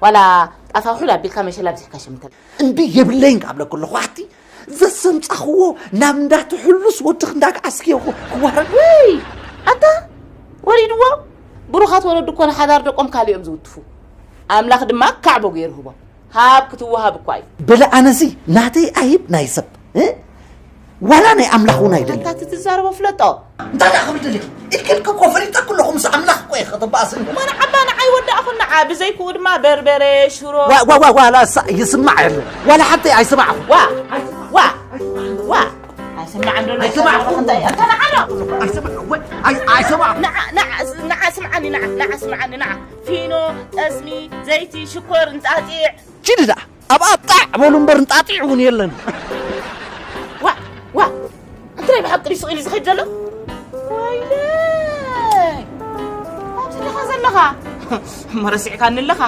ዋላ ጣፋ ውሑድ ኣቢልካ መሸላ ኣብዚሕካ ሸምተል። እምቢ የብለይን ካብ ለኩ ኣለኹ ኣቲ ዘሰምጻኽዎ ናብ እንዳትሕሉስ ወድኽ እንዳግዓስክዮ ክዋረድ። ውይ ኣታ ወሪድዎ። ብሩኻት ወለዱ እኮ ንሓዳር ደቆም ካልኦም ዝውትፉ፣ ኣምላኽ ድማ ካዕቦ ገይሩ ህቦም። ሃብ ክትወሃብ እኳ እዩ። በለ ኣነሲ ናተይ ኣይብ ናይ ሰብ እ? ዋላ ናይ ኣምላኽ እውን ኣይደለም። ኣታ እቲ ትዛረቦ ፍለጦ። እንታይ ደኣ ክብል ደሊኺ? ኢልክልኪ እኮ ፈሊጠ ኩለኹ ምስ ኣምላኽ እኮ ኢኺ ከተባእስኒ። እሞ ንዓባ ንዓይ ወዳእኹ ንዓ፣ ብዘይክኡ ድማ በርበረ፣ ሽሮ። ዋ ዋ ዋ ዋላ ሳ ይስማዕ የለ ዋላ ሓንቲ ኣይሰማዕኹ። ዋ ዋ ዋ ኣይሰማዕን ዶ? ኣይሰማዕኹ። እንታይ ኣታ ንዓ ዶ? ኣይሰማዕ ወይ ኣይ ኣይሰማዕ። ንዓ ንዓ ንዓ ስምዓኒ ንዓ ንዓ ስምዓኒ ንዓ ፊኖ፣ ጠስሚ፣ ዘይቲ፣ ሽኮር፣ እንጣጢዕ። ኪዲ ደኣ ኣብኣ ጣዕ በሉ እምበር እንጣጢዕ እውን የለን። ዋ ዋ እንታይ ብሓቂ ድዩ ስቕ ኢሉ ዝኸይድ ዘሎ? ወይለይ ኣብዚ ዲኻ ዘለኻ? እሞ ረሲዕካኒ ኣለኻ።